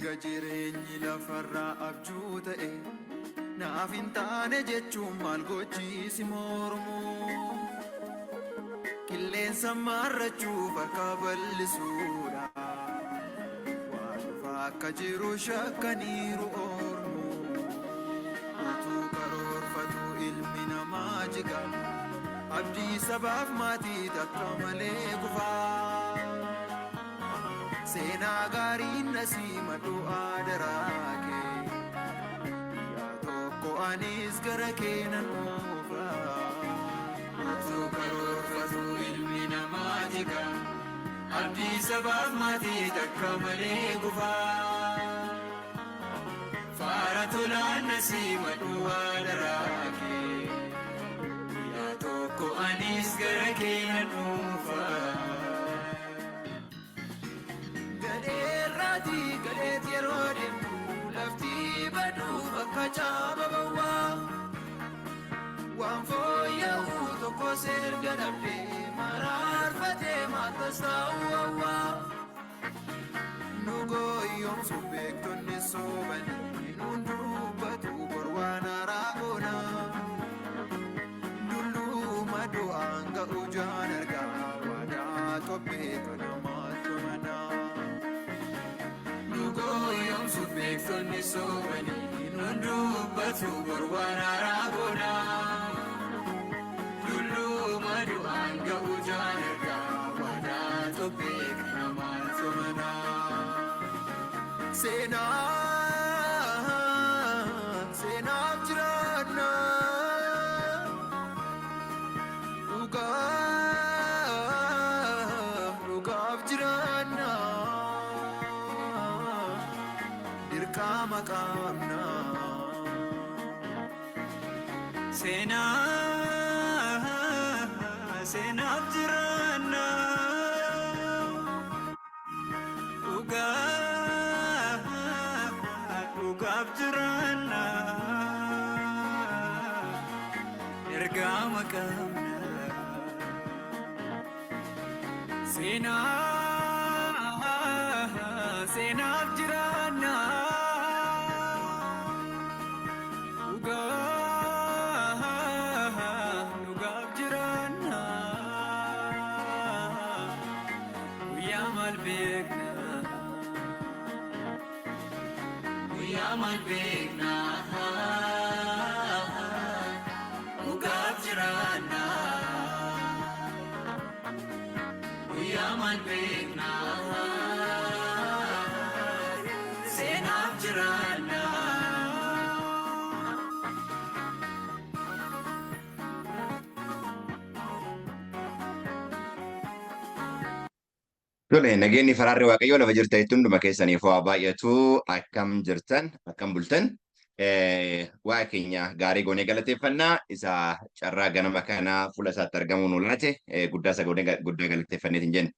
Erga jireenyi lafarraa abjuu ta'e, naaf hin taane jechuun maal gochiisi mormuu? Qilleensa marrachuuf harka bal'isuudha. Waa dhufa akka jiru shakkaniiru ormu. Utuu karoorfatu ilmi namaa jiga. Abdii sabaaf maatii takka malee kufaa. Seenaa gaariin na simadhu adaraa kee. Guyyaa tokko anis gara kee nan dhufa. Utuu karoorfatu ilmi namaa jiga. Abdii sabaaf maatii takka malee kufaa. Faara tolaan na simadhu adaraa kee. Guyyaa tokko anis gara kee nan dhufa. Gadheerraatii gadheet yeroo deemtu lafti baduu bakka caaba bawwaa. Waan fooyya'u tokko erga dhabdee maraarfatee maaltas ta'uu hawwaa. Nu goyyomsu beektonni soobanii nuun dubbatu bor waan haaraa goona. Dulluma du'aan ga'u jaan argaa waadaa tobbee kana maaltu mana. Nu goyyomsu beektonni soobanii nuun dubbatu bor waan haaraa goona. Dulluma du'aan ga'u jaan argaa waadaa tobbee kana maaltu mana. Seenaa seenaaf jiraanna. Dhugaa dhugaaf jiraanna. Dirqama qabna. Seenaa seenaaf jiraanna. Dhugaa dhugaaf jiraanna. Ergama qabna. Seenaa seenaaf jiraanna. Dhugaa dhugaaf jiraanna. Guyyaa maal beekna? Guyyaa maal beekna? Dhugaaf jiraanna. Guyyaa maal beekna? Seenaaf jiraanna. Tole, nageenyi faraarri Waaqayyoo lafa jirtanitti hunduma keessaniif haa baay'atu. Akkam jirtan, akkam bultan. Waaqa keenya gaarii goonee galateeffannaa isa carraa ganama kana fuula isaatti argamuu nu laate guddaa isa goonee guddaa galateeffanneetiin jenna.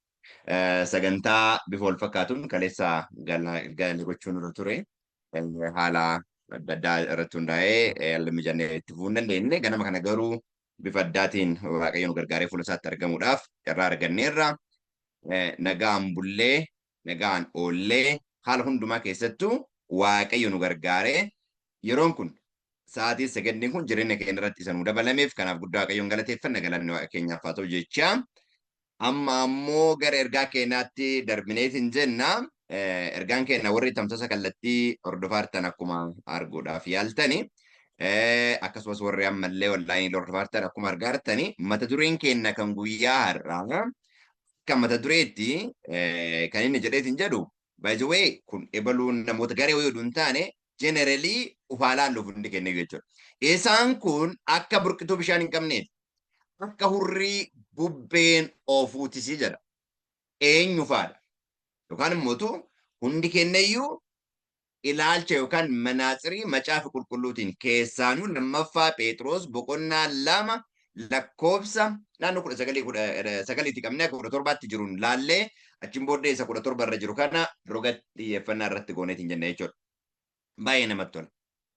Sagantaa bifa wal fakkaatuun kaleessa galii gochuun irra ture. Haala adda addaa irratti hundaa'ee haala mijannee itti fufuu hin dandeenye. Ganama kana garuu bifa addaatiin Waaqayyo nu gargaaree fuula isaatti argamuudhaaf carraa arganneerra. Nagaan bullee, nagaan oollee, haala hundumaa keessattuu Waaqayyo nu gargaaree yeroon kun sa'aatiin sekendiin kun jireenya keenya irratti isa nu dabalameef kanaaf guddaa Waaqayyoon galateeffanna, galanni Waaqa keenyaaf haa ta'u jecha. Amma ammoo gara ergaa keenyaatti darbineetiin jenna. Ergaan keenya warri tamsaasa kallattii hordofaa jirtan akkuma arguudhaaf yaaltani. Akkasumas warri ammallee onlaayinii hordofaa jirtan akkuma argaa jirtani. Mata dureen keenya kan guyyaa har'aa akka mata dureetti kan inni jedheetiin jedhu, by the way, kun ebaluun namoota garee wayii oduu hin taane, generally ufaa laalluuf hundi keenya jechuudha. Isaan kun akka burqituu bishaan hin qabneeti. Akka hurrii bubbeen oofuutisii jedha. Eenyu faadha? Yookaan immoo hundi keenyayyuu ilaalcha yookaan manaatsirii macaafa qulqulluutiin, keessaanuu lammaffaa Phexros boqonnaa 2 lakkoofsa naannoo 19 19tti qabnee akka 17tti jiruun laallee, achiin booddee isa 17 irra jiru kana roga xiyyeeffannaa irratti gooneetiin jenna jechuudha. Baay'ee namatti tola.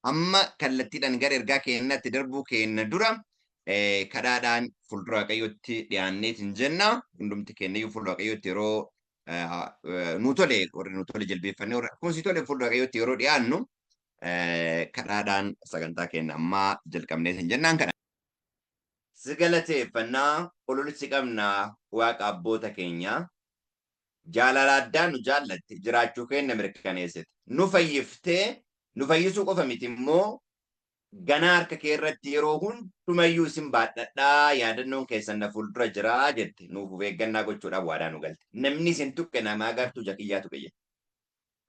Amma kallattiidhaan gara ergaa keenyaatti darbuu keenya dura kadhaadhaan fuuldura Waaqayyootti dhiyaanneetiin jenna. Hundumti keenyayyuu fuuldura Waaqayyootti yeroo Nu tole, warri nu tole jilbeeffannee, warri akkuma si tole fuuldura Waaqayyootti yeroo dhiyaannu kadhaadhaan sagantaa keenya ammaa jalqabnee sin jennaan kana. Si galateeffannaa, ololsi qabnaa, Waaqa abboota keenyaa. Jaalala addaa nu jaallatte, jiraachuu keenya mirkaneessite. Nu fayyiftee, nu fayyisuu qofa miti immoo ganaa harka kee irratti yeroo hundumayyuu isin baadhadhaa, yaadannoon keessan na fuuldura jiraa jette, nuuf of eeggannaa gochuudhaaf waadaa nu galte. Namni isin tuqqe namaa gartuu jakiyyaa tuqe jette.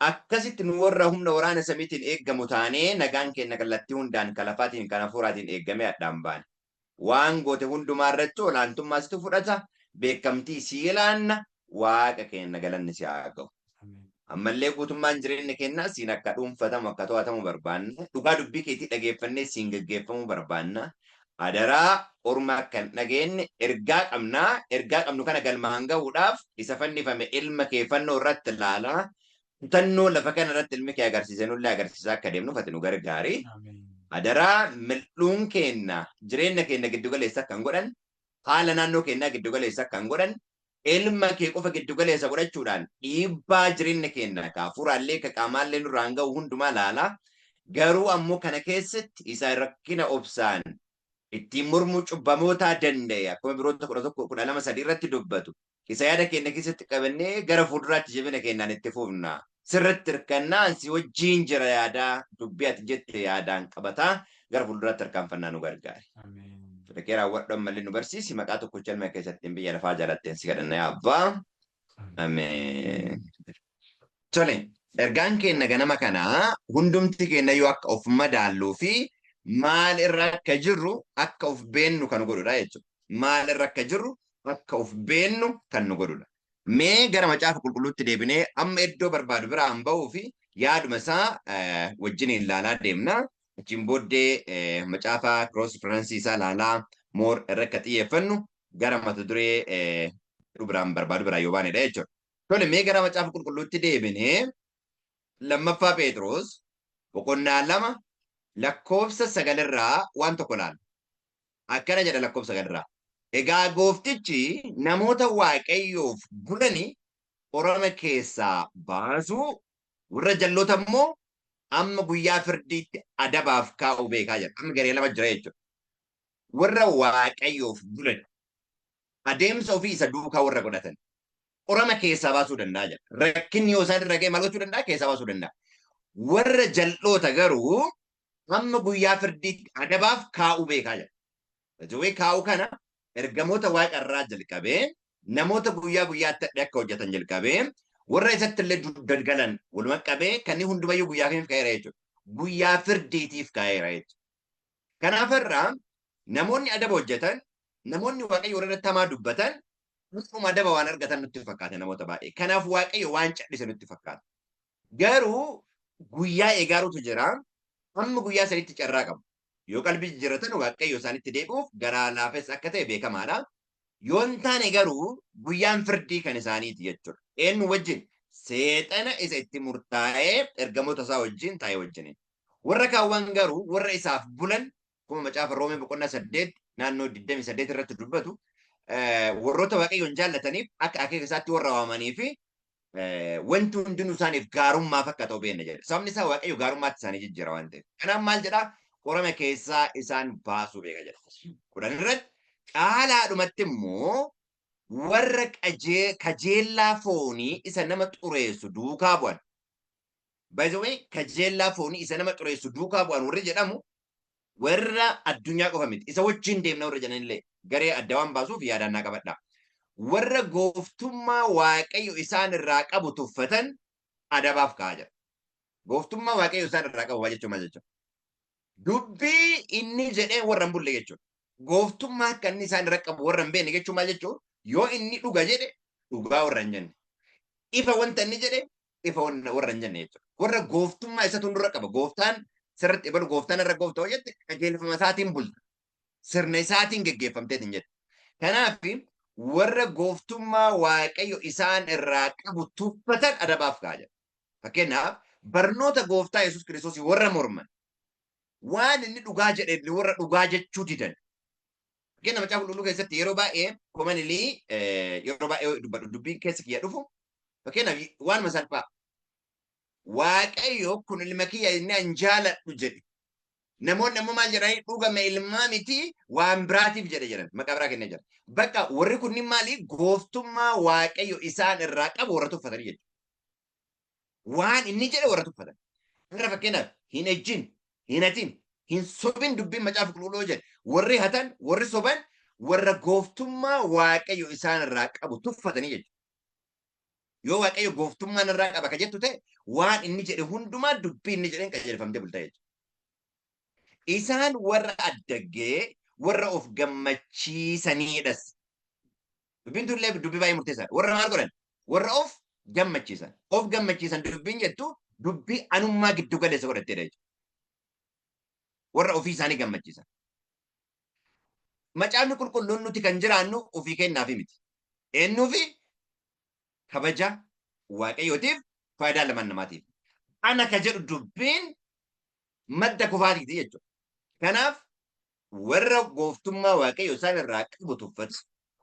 Akkasitti nu warra humna waraana samiitiin eeggamu taanee, nagaan keenya kallattii hundaan, kan lafaatiin kan hafuuraatiin eeggamee addaan baane. Waan goote hundumaa irratti olaantummaa situ fudhata, beekamtii sii laanna, Waaqa keenya, galanni si haa ga'u. Ammallee guutummaan jireenya keenyaa siin akka dhuunfatamu, akka to'atamu barbaanna. Dhugaa dubbii keetii dhageeffannee siin geggeeffamuu barbaanna. Adaraa orma akka hin dhageenye ergaa qabnaa. Ergaa qabnu kana galmaan gahuudhaaf isa fannifame ilma kee fannoo irratti ilaalaa. Kutannoo lafa kana irratti ilmi kee agarsiise nullee agarsiisaa akka deemnuuf ati nu gargaari. Adaraa mil'uun keenya jireenya keenya giddu galeessa akka hin godhan, haala naannoo keenyaa giddu galeessa akka hin godhan, ilma kee qofa giddu galeessa godhachuudhaan dhiibbaa jireenya keenya ka hafuuraallee ka qaamaallee nurraan ga'u hundumaa ilaalaa. Garuu ammoo kana keessatti isa rakkina obsaan ittiin mormuu cubbamootaa danda'e, akkuma Ibroota 11, 12, 3 irratti dubbatu, isa yaada keenya keessatti qabannee gara fuulduraatti jabina keenyaan itti fufna. Sirratti hirkannaa, si wajjiin jira yaadaa, dubbii ati jette yaadaan qabataa gara fuulduraatti tarkaanfannaa nu gargaari. Fedha kee raawwadhu, ammallee nu barsiisi, maqaa tokkicha ilma keessatti biyya lafaa jaalatteen si kadhanna, yaa Abbaa. Ameen. Tole, ergaan keenya ganama kanaa hundumti keenya yoo akka of madaalluu fi maal irra akka jirru akka of beennu kan nu godhudha jechuudha. Maal irra akka jirru akka of beennu kan nu godhudha. Mee gara Macaafa Qulqulluutti deebinee amma iddoo barbaadu biraan ba'uu fi yaaduma isaa wajjin ilaalaa deemna. Achiin booddee macaafa cross reference isaa ilaalaa more irra akka xiyyeeffannu gara mata duree biraan barbaadu biraan yoo baanedha jechuudha. Tole, mee gara Macaafa Qulqulluutti deebinee Lammaffaa Phexros boqonnaa 2 lakkoofsa 9 irraa waan tokko ilaalla. Akkana jedha lakkoofsa 9 irraa. Egaa Gooftichi namoota Waaqayyoof bulani qorama keessaa baasuu, warra jalloota immoo amma guyyaa firdiitti adabaaf kaa'u beekaa jedha. Amma garee lama jira jechuudha. Warra Waaqayyoof bulan, adeemsa ofii isa duukaa warra godhatan, qorama keessaa baasuu danda'a jedha. Rakkinni yoo isaan irra ga'e maal gochuu danda'a? Keessaa baasuu danda'a. Warra jal'oota garuu hamma guyyaa firdiitti adabaaf kaa'uu beekaa jedha. Jawwee kaa'uu kana ergamoota Waaqa irraa jalqabee, namoota guyyaa guyyaatti hadhee akka hojjetan jalqabee, warra isatti illee dugda galan waluma qabee, kanneen hundumayyuu guyyaa kamiif kaa'eera jechuudha? Guyyaa firdiitiif kaa'eera jechuudha. Kanaaf irraa namoonni adaba hojjetan, namoonni Waaqayyo warra irratti hamaa dubbatan, dhuguma adaba waan argatan nutti fakkaata namoota baay'ee. Kanaaf Waaqayyo waan cal'ise nutti fakkaata. Garuu guyyaa eegaaruutu jira. Hamma guyyaa sanitti carraa qabu. Yoo qalbii jijjiirratan Waaqayyo isaanitti deebi'uuf garaa laafessa akka ta'e beekamaadha. Yoo hin taane garuu guyyaan firdii kan isaaniiti jechuudha. Eenyu wajjin? Seexana isa itti murtaa'ee ergamoota isaa wajjin taa'ee wajjiniin. Warra kaawwan garuu, warra isaaf bulan, akkuma Macaafa Roomee boqonnaa 8 naannoo 28 irratti dubbatu, warroota Waaqayyoon jaallataniif akka akeeka isaatti warra waamanii fi wanti hundinuu isaaniif gaarummaaf akka ta'u beekna jedha. Sababni isaa Waaqayyo gaarummaatti isaanii jijjiira waan ta'eef. Kanaaf maal jedhaa? Qorama keessaa isaan baasuu beeka jedha. 10 irratti caalaadhumatti immoo warra kajeellaa foonii isa nama xureessu duukaa bu'an. By the way, kajeellaa foonii isa nama xureessu duukaa bu'an warri jedhamu warra addunyaa qofa miti. Isa wajjin deemna warra jedhanillee garee adda waan baasuuf yaadaan naa qabadha. Warra gooftummaa Waaqayyo isaan irraa qabu tuffatan adabaaf kaa'aa jira. Gooftummaa Waaqayyo isaan irraa qabu jechuun maal jechuudha? Dubbii inni jedhee warra hin bulle jechuudha. Gooftummaa akka inni isaan irra qabu warra hin beekne jechuun maal jechuudha? Yoo inni dhuga jedhe dhugaa warra hin jenne. Ifa wanta inni jedhe ifa warra hin jenne jechuudha. Warra gooftummaa isatu nurra qaba. Gooftaan sirriitti ebalu, gooftaan irra gooftaa hojjette, qajeelfama isaatiin bulta. Sirna isaatiin geggeeffamteetiin jette. Kanaaf warra gooftummaa Waaqayyo isaan irraa qabu tuffatan adabaaf ka'a jedha. Fakkeenyaaf, barnoota Gooftaa Yesuus Kiristoos warra morman, waan inni dhugaa jedhe warra dhugaa jechuu didan. Fakkeenya, Macaafa Qulqulluu keessatti yeroo baay'ee commonly, yeroo baay'ee dubbadhu, dubbiin keessa kiyya dhufu Fakkeenyaaf waanuma salphaa. Waaqayyo kun ilma kiyya inni an jaaladhu jedhe. Namoonni ammoo maal jedhanii dhugame ilmaa miti waan biraatiif jedhe jedhan maqaa biraa kennee jira. Bakka warri kunniin maali gooftummaa Waaqayyo isaan irraa qabu warra tuffatanii jechuudha. Waan inni jedhe warra tuffatan. Irra fakkeenyaaf hin ejjin, hin hatin, hin sobin dubbiin macaafa qulqulluu jedhe. Warri hatan, warri soban warra gooftummaa Waaqayyo isaan irraa qabu tuffatanii jechuudha. Yoo Waaqayyo gooftummaa narraa qaba ka jettu ta'e waan inni jedhe hundumaa dubbii inni jedheen qajeelfamtee bulta jechuudha. Isaan warra addaggee warra of gammachiisaniidhas. Dubbiin tun illee dubbii baay'ee murteessaadha. Warra maal godhan? Warra of gammachiisan. Of gammachiisan dubbiin jettu dubbii anummaa giddu galeessa godhatteedha jechuudha. Warra ofii isaanii gammachiisan. Macaafni qulqulluun nuti kan jiraannu ofii kennaafi miti. Eenyuufi kabaja Waaqayyootiif faayidaa lamaan namaatiif. Ana ka jedhu dubbiin madda kufaatiiti jechuudha. Kanaaf warra gooftummaa Waaqayyo isaan irraa qabu tuffatu,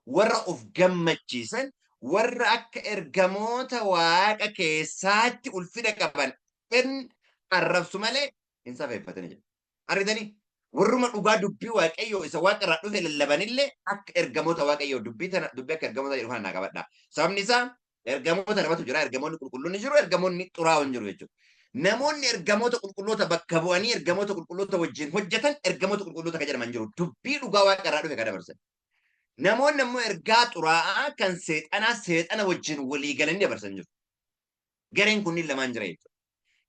warra of gammachiisan, warra akka ergamoota Waaqa keessaatti ulfina qaban in arrabsu malee hin safeeffatani jedha. Argitanii? Warruma dhugaa dubbii Waaqayyoo isa Waaqa irraa dhufe lallabanillee akka ergamoota Waaqayyoo dubbii tana dubbii akka ergamoota jedhu kana naa qabadha. Sababni isaa ergamoota lamatu jira. Ergamoonni qulqulluun ni jiru, ergamoonni xuraa'oon jiru jechuudha. Namoonni ergamoota qulqulloota bakka bu'anii ergamoota qulqulloota wajjin hojjetan ergamoota qulqulloota kan jedhaman jiru. Dubbii dhugaa Waaqa irraa dhufe kan dabarsan. Namoonni ammoo ergaa xuraa'aa kan seexanaa seexana wajjin walii galanii dabarsan jiru. Gareen kunniin lamaan jira jechuudha.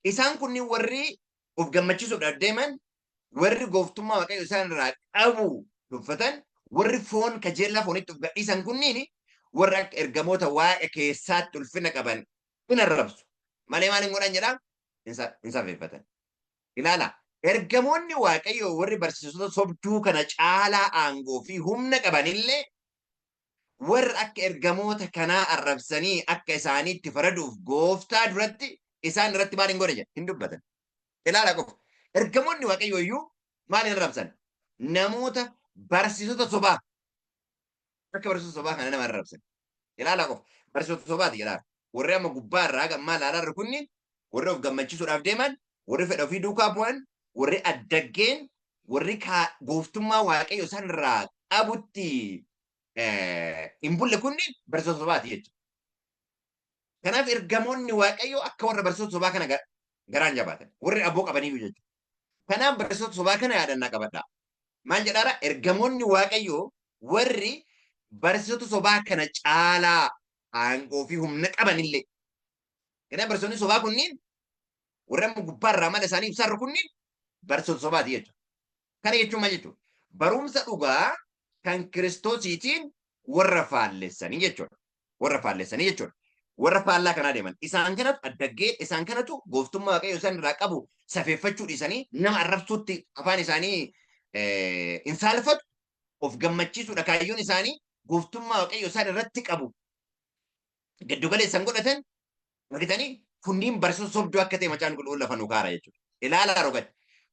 Isaan kunniin warri of gammachiisuudhaaf deeman, warri gooftummaa Waaqayyo isaan irraa qabu tuffatan, warri foon kajeellaa foonitti of gadhiisan kunniin warra akka ergamoota Waaqa keessaatti ulfina qaban in arrabsu. Malee maal hin godhan jedhaa? Hin safeeffatan. Ilaala, ergamoonni Waaqayyoo warri barsiisota sobduu kana caalaa aangoo fi humna qabanillee warra akka ergamoota kanaa arrabsanii akka isaaniitti faraduuf gooftaa duratti isaan irratti maal hin godhe jedha? Hin dubbatan. Ilaala qofa. Ergamoonni Waaqayyoo iyyuu maal hin arrabsan? Namoota barsiisota sobaa akka barsiisota sobaa kana nama arrabsan. Ilaala qofa. Barsiisota sobaati jedhaa. Warri amma gubbaa irraa haga ammaa ilaalaa jirru kunniin warri of gammachiisuudhaaf deeman, warri fedha ofii duukaa bu'an, warri addaggeen, warri gooftummaa Waaqayyo isaan irraa qabutti hin bulle kunniin barsiisota sobaati jechuudha. Kanaaf ergamoonni Waaqayyoo akka warra barsiisota sobaa kana garaan jabaatan. Warri aboo qabaniyyuu jechuudha. Kanaaf barsiisota sobaa kana yaadannaa qabadhaa. Maal jedhaara? Ergamoonni Waaqayyoo warri barsiisota sobaa kana caalaa aangoo fi humna qabanillee. Kanaaf barsiisonni sobaa kunniin warri amma gubbaa irraa mala isaanii ibsaarru kunniin barsiisota sobaati jechuudha. Kana jechuun maal jechuudha? Barumsa dhugaa kan Kiristoosiitiin warra faallessanii jechuudha. Warra faallessanii jechuudha. Warra faallaa kanaa deeman. Isaan kanatu addaggee, isaan kanatu gooftummaa Waaqayyo isaan irraa qabu safeeffachuu dhiisanii nama arrabsuutti afaan isaanii hin saalfatu. Of gammachiisuudha kaayyoon isaanii gooftummaa Waaqayyo isaan irratti qabu giddu galeessan godhatan argitanii kunniin barsiisota sobduu akka ta'e macaan qulqulluun lafa nu kaara jechuudha. Ilaalaa rogatti.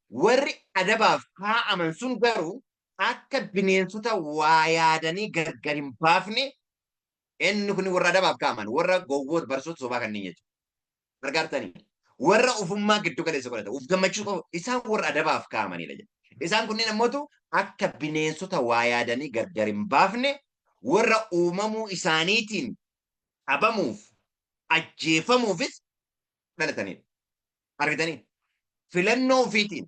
Warri adabaaf kaa'aman sun garuu akka bineensota waa yaadanii gargar hin baafne inni kun warra adabaaf kaa'aman warra gowwoota barsiisota sobaa kanneen jechuudha. Gargaartanii warra ofummaa giddu galeessa godhatan of gammachuu qofa isaan warra adabaaf kaa'amanidha jedha. Isaan kunneen ammootu akka bineensota waa yaadanii gargar hin baafne warra uumamuu isaaniitiin dhabamuuf ajjeefamuufis dhalatanidha. Argitanii? Filannoo ofiitiin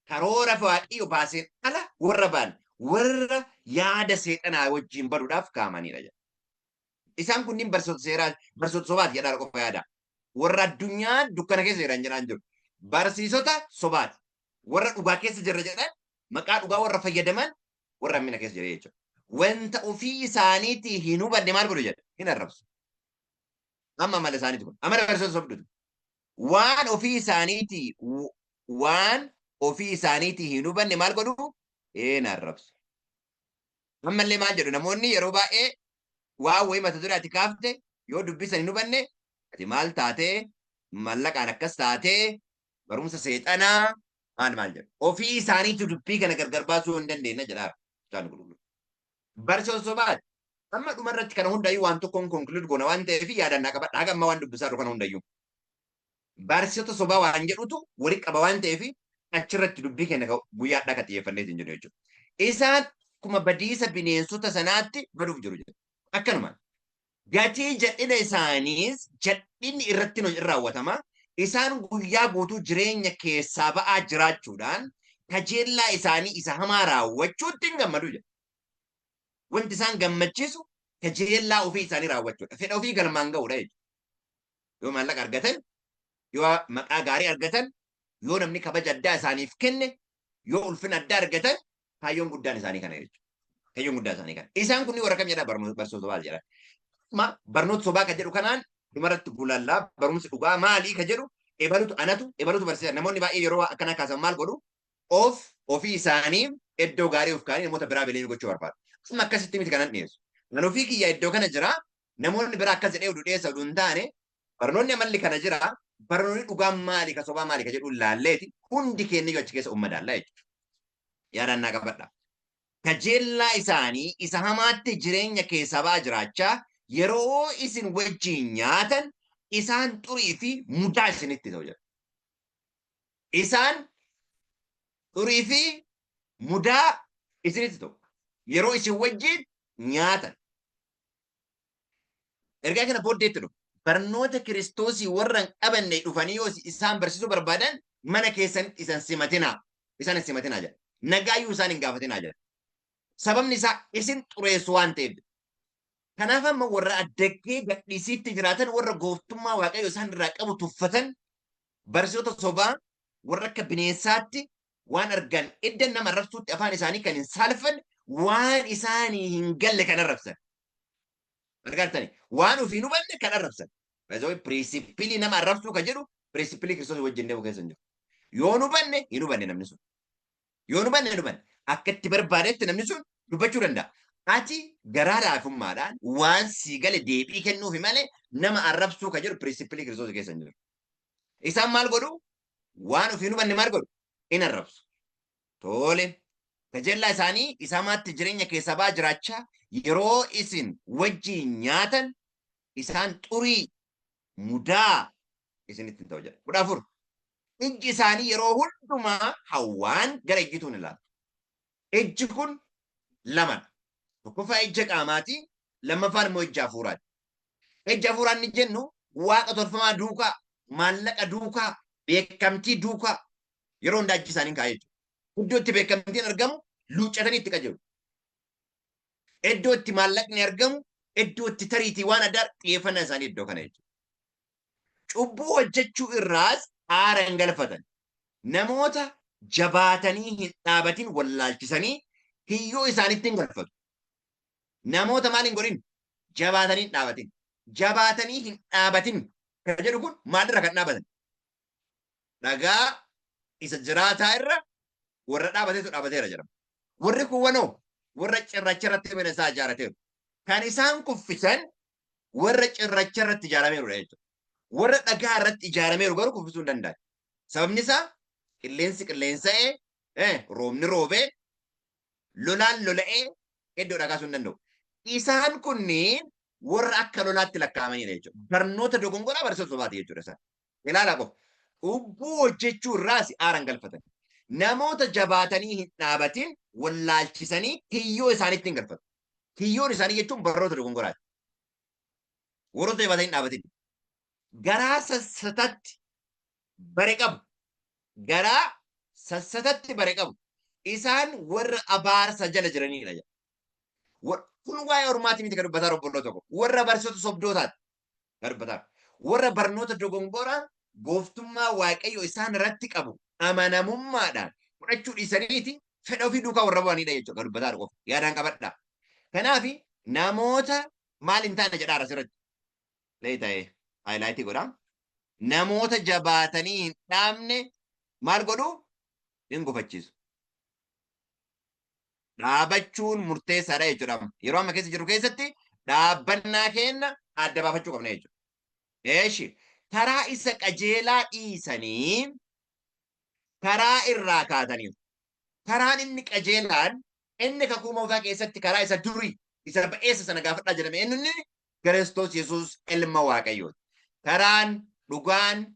karoora Waaqayyo baaseen ala warra ba'an warra yaada seexanaa wajjin baduudhaaf kaa'amanidha jedha. Isaan kunniin barsiisota seeraa barsiisota sobaati jedhaa qofa yaada. Warra addunyaa dukkana keessa jiran jedhaan jiru. Barsiisota sobaati. Warra dhugaa keessa jirra jedhan maqaa dhugaa warra fayyadaman warra hammina keessa jira jechuudha. Wanta ofii isaaniitii hin hubanne maal godhu jedha? Hin arrabsu. Amma amala isaaniiti kun. Amala barsiisota sobduuti. Waan ofii isaaniitii waan ofii isaaniitii hin hubanne maal godhu? Hin arrabsu. Ammallee maal jedhu namoonni yeroo baay'ee waan wayii mata duree ati kaafte yoo dubbisan hin hubanne ati maal taatee mallaqaan akkas taatee barumsa seexanaa maal maal jedhu. Ofii isaaniitu dubbii kana gargar baasuu hin dandeenye jedhaa kitaabni qulqulluun. Barsiisota sobaati. Amma dhumarratti kana hundayyuu waan tokkoon conclude goona waan ta'eef yaadannaa qabadha. Haga amma waan dubbisaa jiru kana hundayyuu. Barsiisota sobaa waan jedhutu walitti qaba waan ta'eef achirratti dubbii keenya guyyaadhaa kan xiyyeeffannee hin jiru jechuudha. Isaan akkuma badiisa bineensota sanaatti baduuf jiru jedha. Akkanuma gatii jal'ina isaaniis jal'inni irratti hin raawwatama. Isaan guyyaa guutuu jireenya keessaa ba'aa jiraachuudhaan kajeellaa isaanii isa hamaa raawwachuutti hin gammadu jedha. Wanti isaan gammachiisu kajeellaa ofii isaanii raawwachuudha. Fedha ofii galmaan ga'uudha jechuudha. Yoo maallaqa argatan, yoo maqaa gaarii argatan, yoo namni kabaja addaa isaaniif kenne, yoo ulfina addaa argatan, kaayyoon guddaan isaanii kana jechuudha. Kaayyoon guddaan isaanii kana. Isaan kunniin warra kam jedha? Barsiisota sobaa jedha. Amma barnoota sobaa kan jedhu kanaan dhumarratti gulallaa barumsi dhugaa maalii kan jedhu ebalutu anatu ebalutu barsiisa. Namoonni baay'ee yeroo akkanaa kaasan maal godhu? Of ofii isaanii iddoo gaarii of kaa'anii namoota biraa bileen gochuu barbaadu. Amma akkasitti miti kanan dhiyeessu. Kan ofii kiyya iddoo kana jira, namoonni biraa akkas jedhee oduu dhiyeessa oduu hin taane, barnoonni amalli kana jira, barnoonni dhugaan maali ka sobaa maali ka jedhu laalleeti hundi keenya achi keessa ummadaalla jechuudha. Yaadannaa qabadha. Kajeellaa isaanii isa hamaatti jireenya keessaa ba'aa jiraachaa yeroo isin wajjin nyaatan isaan xurii fi mudaa isinitti ta'u jedha. Isaan xurii fi mudaa isinitti ta'u. Yeroo isin wajjin nyaatan. Ergaa kana booddeetti dhufu. Barnoota Kiristoosii warra hin qabanne dhufanii yoo isaan barsiisuu barbaadan mana keessanitti isan simatinaa. Isaan hin simatinaa jedha. Nagaayyuu isaan hin gaafatinaa jedha. Sababni isaa isin xureessu waan ta'eef. Kanaaf amma warra addaggee gadhiisiitti jiraatan, warra gooftummaa Waaqayyo isaan irraa qabu tuffatan, barsiisota sobaa warra akka bineensaatti waan argan idda nama arrabsuutti afaan isaanii kan hin saalfanne, waan isaanii hin galle kan arrabsan. Argattani, waan ofii hin hubanne kan arrabsan. By principle nama arrabsuu kan jedhu principle Kiristoos wajjin deemu keessa hin jiru. Yoo hin hubanne, hin hubanne namni sun. Yoo hin hubanne, hin hubanne. Akka itti barbaadetti namni sun dubbachuu danda'a. Ati garaa laafummaadhaan waan sii gale deebii kennuufi malee nama arrabsuu kan jedhu principle Kiristoos keessa hin jiru. Isaan maal godhu? Waan ofii hin hubanne maal godhu? In arrabsu. Tole. Kajeellaa isaanii isa hamaatti jireenya keessaa ba'aa jiraachaa yeroo isin wajjin nyaatan isaan xurii mudaa isinitti hin ta'u jedha. 14. Ijji isaanii yeroo hundumaa hawwaan gara ejjituun ilaalu. Ijji kun lamadha. Tokkoffaa ija qaamaati, lammaffaan immoo ija hafuuraati. Ija hafuuraa inni jennu waaqa tolfamaa duukaa, maallaqa duukaa, beekamtii duukaa yeroo hundaa ijji isaanii kaa'ee jechuudha. Iddoo itti beekamtiin argamu luuccatanii itti qajeelu. Iddoo itti maallaqni argamu, iddoo itti tariitii waan addaa xiyyeeffannaa isaanii iddoo kana jechuudha. Cubbuu hojjechuu irraas aara hin galfatan. Namoota jabaatanii hin dhaabatin wallaalchisanii kiyyoo isaanitti hin galfatu. Namoota maal hin godhin? Jabaatanii hin dhaabatin. Jabaatanii hin dhaabatin kan jedhu kun maalirra kan dhaabatan? Dhagaa isa jiraataa irra warra dhaabatetu dhaabateera jedhama. Warri kuwwanoo warra cirracha irratti mana isaa ijaarateeru. Kan isaan kuffisan warra cirracha irratti ijaarameerudha jechuudha. Warra dhagaa irratti ijaarameeru garuu kuffisuu hin danda'an. Sababni isaa qilleensi qilleensa'ee, roobni roobee, lolaan lola'ee iddoo dhagaa sun hin danda'u. Isaan kunniin warra akka lolaatti lakkaa'amanidha jechuudha. Barnoota dogongoraa barsiisota sobaati jechuudha isaan. Ilaalaa qofa. Cubbuu hojjechuu irraas aara hin galfatan. Namoota jabaatanii hin dhaabatin wallaalchisanii kiyyoo isaaniitti hin galfatu. Kiyyoon isaanii jechuun barnoota dogongoraati. Warroota jabaatanii hin dhaabatin. Garaa sassatatti bare qabu. Garaa sassatatti bare qabu. Isaan warra abaarsa jala jiranidha jedha. Kun waa'ee ormaati miti kan dubbataa obboloota tokko. Warra barsiisota sobdootaati kan dubbataa. Warra barnoota dogongoraa gooftummaa Waaqayyo isaan irratti qabu amanamummaadhaan fudhachuu dhiisaniiti fedha ofii duukaa warra bu'anidha jechuudha kan dubbataa qofa. Yaadaan qabadhaa. Kanaaf namoota maal hin taane jedhaara asirratti. Lee ta'ee highlight godha. Namoota jabaatanii hin dhaabne maal godhu? Hin gufachiisu. Dhaabachuun murteessaadha jechuudha. Yeroo amma keessa jirru keessatti dhaabbannaa keenya adda baafachuu qabna jechuudha. Eeshi, karaa isa qajeelaa dhiisanii karaa irraa kaataniiru. Karaan inni qajeelaan inni kakuu moofaa keessatti karaa isa durii Isa ba'eessa sana gaafadhaa jedhame eenyu inni? Kiristoos Yesuus ilma Waaqayyooti. Karaan, dhugaan,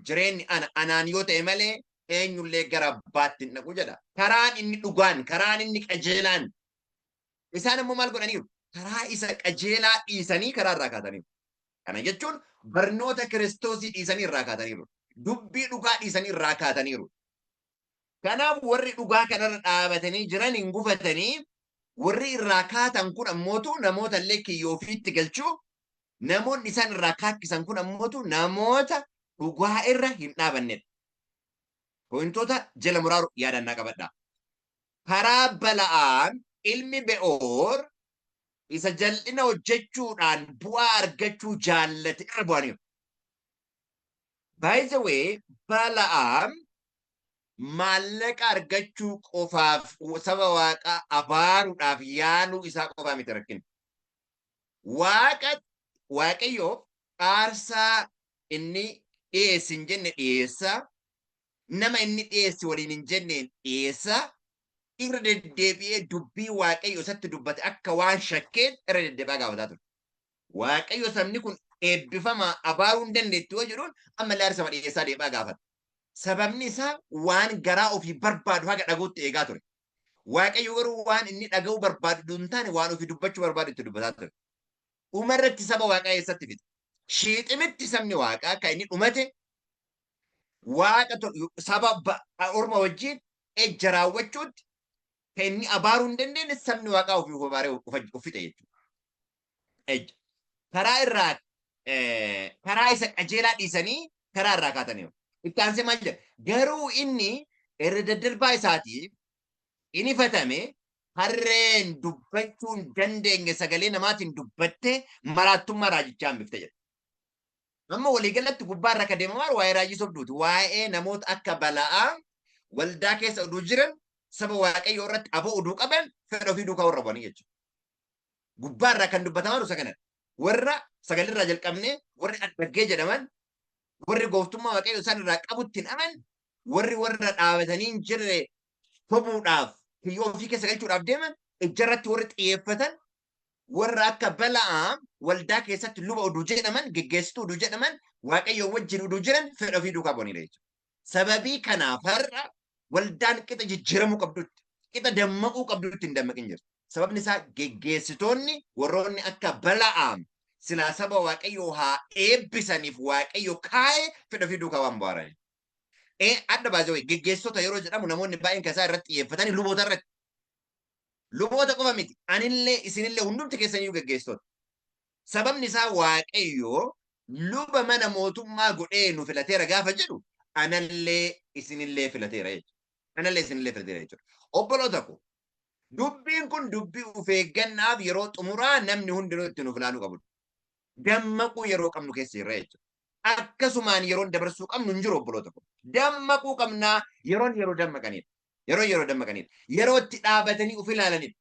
jireenyi ana anaan yoo ta'e malee eenyullee gara abbaatti hin dhaqu jedha. Karaan inni dhugaan, karaan inni qajeelaan. Isaan immoo maal godhaniiru? Karaa isa qajeelaa dhiisanii karaa irraa kaataniiru. Kana jechuun barnoota Kiristoosii dhiisanii irraa kaataniiru. Dubbii dhugaa dhiisanii irraa kaataniiru. Kanaaf warri dhugaa kanarra dhaabatanii jiran hin gufatanii, warri irraa kaatan kun ammootu namoota illee kiyyoo ofiitti galchuu, namoonni isaan irraa kaakkisan kun ammootu namoota dhugaa irra hin dhaabannedha. Pointoota jala muraaru yaadannaa qabadhaa. Karaa Bala'aam ilmi Be'oor isa jal'ina hojjechuudhaan bu'aa argachuu jaallate irra bu'aniiru. By the way, Bala'aam maallaqa argachuu qofaaf saba Waaqaa abaaruudhaaf yaaluu isaa qofaa miti rakkinni. Waaqa Waaqayyoof aarsaa inni dhiyeessi hin jenne dhiyeessa, nama inni dhiyeessi waliin hin jenneen dhiyeessa, irra deddeebi'ee dubbii Waaqayyo isatti dubbate akka waan shakkeen irra deddeebi'aa gaafataa ture. Waaqayyo sabni kun eebbifamaa abaaruu hin dandeettu yoo jedhuun ammallee aarsama dhiyeessaa deebi'aa gaafata. Sababni isaa waan garaa ofii barbaadu haga dhaga'utti eegaa ture. Waaqayyo garuu waan inni dhaga'uu barbaadu hin taane waan ofii dubbachuu barbaadu itti dubbataa ture. Dhuma irratti saba Waaqaa eessatti fixe? Shiiximitti sabni Waaqaa kan inni dhumate Waaqa saba orma wajjin ejja raawwachuutti kan inni abaaruu hin dandeenye sabni Waaqaa ofii of abaaree of fixe jechuudha. Ejja. Karaa irraa karaa isa qajeelaa dhiisanii karaa irraa kaataniiru. Itti aansee maal jedha? Garuu inni irra daddarbaa isaatiif in ifatame, harreen dubbachuu hin dandeenye sagalee namaatiin dubbattee maraattummaa raajichaa hambifte jedha. Amma waliigalatti gubbaa irra akka deemamaa waa'ee raajii sobduuti. Waa'ee namoota akka Bala'aa waldaa keessa oduu jiran saba Waaqayyoo irratti aboo oduu qaban fedha ofii duukaa warra bu'anii jechuudha. Gubbaa irraa kan dubbatamaa jiru isa kanadha. Warra sagalirraa jalqabnee warri addaggee jedhaman, warri gooftummaa Waaqayyoo isaan irraa qabutti hin aman, warri warra dhaabatanii hin jirre sobuudhaaf kiyyoo ofii keessa galchuudhaaf deeman, ijjarratti warri xiyyeeffatan, warra akka Bala'aam waldaa keessatti luba oduu jedhaman, geggeessituu oduu jedhaman, Waaqayyoo wajjin oduu jiran fedha ofii duukaa bu'aniidha jechuudha. Sababii kanaaf har'a waldaan qixa jijjiiramuu qabdutti, qixa dammaquu qabdutti hin dammaqin jirti. Sababni isaa geggeessitoonni warroonni akka Bala'aam silaa saba Waaqayyoo haa eebbisaniif Waaqayyo kaa'e fedha ofii duukaa waan bu'aaraniif. Adda baasee geggeessitoota yeroo jedhamu namoonni baay'een kan isaan irratti xiyyeeffatanii luboota irratti. Luboota qofa miti. Anillee isinillee hundumti keessaniyyuu geggeessitoota. Sababni isaa Waaqayyo luba mana mootummaa godhee nu filateera gaafa jedhu anallee isinillee filateera jechuudha. Anallee isinillee filateera jechuudha. Obboloota koo, dubbiin kun dubbii of eeggannaaf yeroo xumuraa namni hundinuu itti nuuf ilaaluu qabudha. Dammaquu yeroo qabnu keessa jirra jechuudha. Akkasumaan yeroon dabarsuu qabnu hin jiru obboloota koo. Dammaquu qabnaa, yeroon yeroo dammaqanidha. Yeroo yeroo dammaqanidha. Yeroo itti dhaabatanii of ilaalanidha.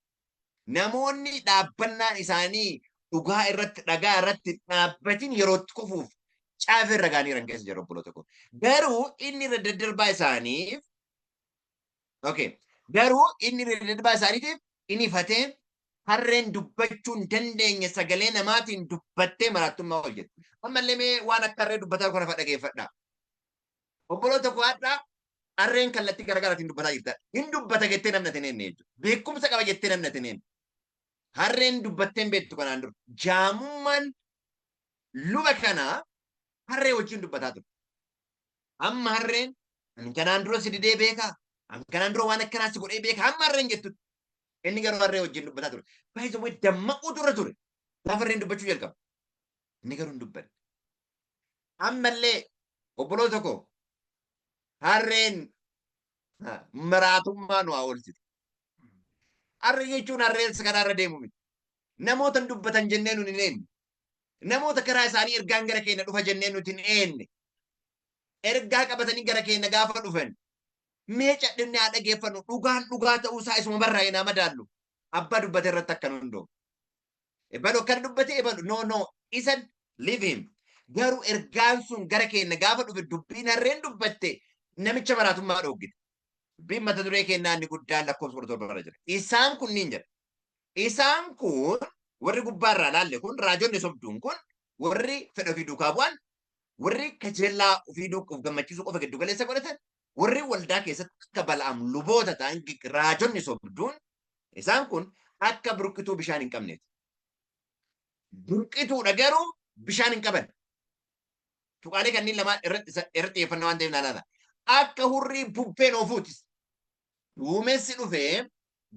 Namoonni dhaabbannaan isaanii dhugaa irratti dhagaa irratti dhaabbatin yeroo itti kufuuf caafee irra ga'anii jiran keessa jiru obboloota koo. Garuu inni irra daddarbaa isaaniif okay. Garuu inni irra daddarbaa isaaniitiif inni ifatee harreen dubbachuu hin dandeenye sagalee namaatiin dubbattee maraattummaa hojjette. Ammallee mee waan akka harree dubbataa kana fa'a dhageeffadhaa. Obboloota koo, har'a harreen kallattii garaagaraatiin dubbataa jirta. Hin dubbata jettee namni ati hin eenne jechuudha. Beekumsa qaba jettee namni ati hin eenne. Harreen dubbattee hin beektu kanaan dura. Jaamummaan luba kanaa harree wajjin dubbataa ture. Amma harreen ani kanaan dura si didee beekaa? Ani kanaan dura waan akkanaa si godhee beekaa? Amma harreen jettutti. Inni garuu harree wajjin dubbataa ture. Baay'ee way dammaquu dura ture. Gaafa harreen dubbachuu jalqabu. Inni garuu hin dubbanne. Ammallee obboloota koo, harreen maraatummaa nu haa oolchitu. Harree jechuun harreen karaarra deemu miti. Namoota hin dubbatan jennee nuti hin eenne. Namoota karaa isaanii ergaan gara keenya dhufa jennee nuti hin eenne. Ergaa qabatanii gara keenya gaafa dhufan mee cadhifnee haa dhageeffannu, dhugaan dhugaa ta'uu isaa isuma barraa'ee naa madaallu. Abbaa dubbate irratti akka nu hundoofne. Ebalu akkana dubbate, ebalu, no, no, isan leave him. Garuu ergaan sun gara keenya gaafa dhufe dubbiin harreen dubbatte namicha maraatummaa dhooggite. Dubbiin mata duree kennaa inni guddaan lakkoofsa 17 irra jira. Isaan kunniin jedha. Isaan kun Warri gubbaarraa laalle kun, raajonni sobduun kun, warri fedha ofii duukaa bu'an, warri kajeellaa ofii duukaa of gammachiisuu qofa giddu galeessa godhatan, warri waldaa keessatti akka Bala'am luboota ta'an, raajonni sobduun isaan kun akka burqituu bishaan hin qabneeti. Burqituudha garuu bishaan hin qaban. Tuqaalee kanneen lamaan irratti xiyyeeffannaa waan ta'eef naa laala. Akka hurrii bubbeen oofuutis. Duumessi dhufee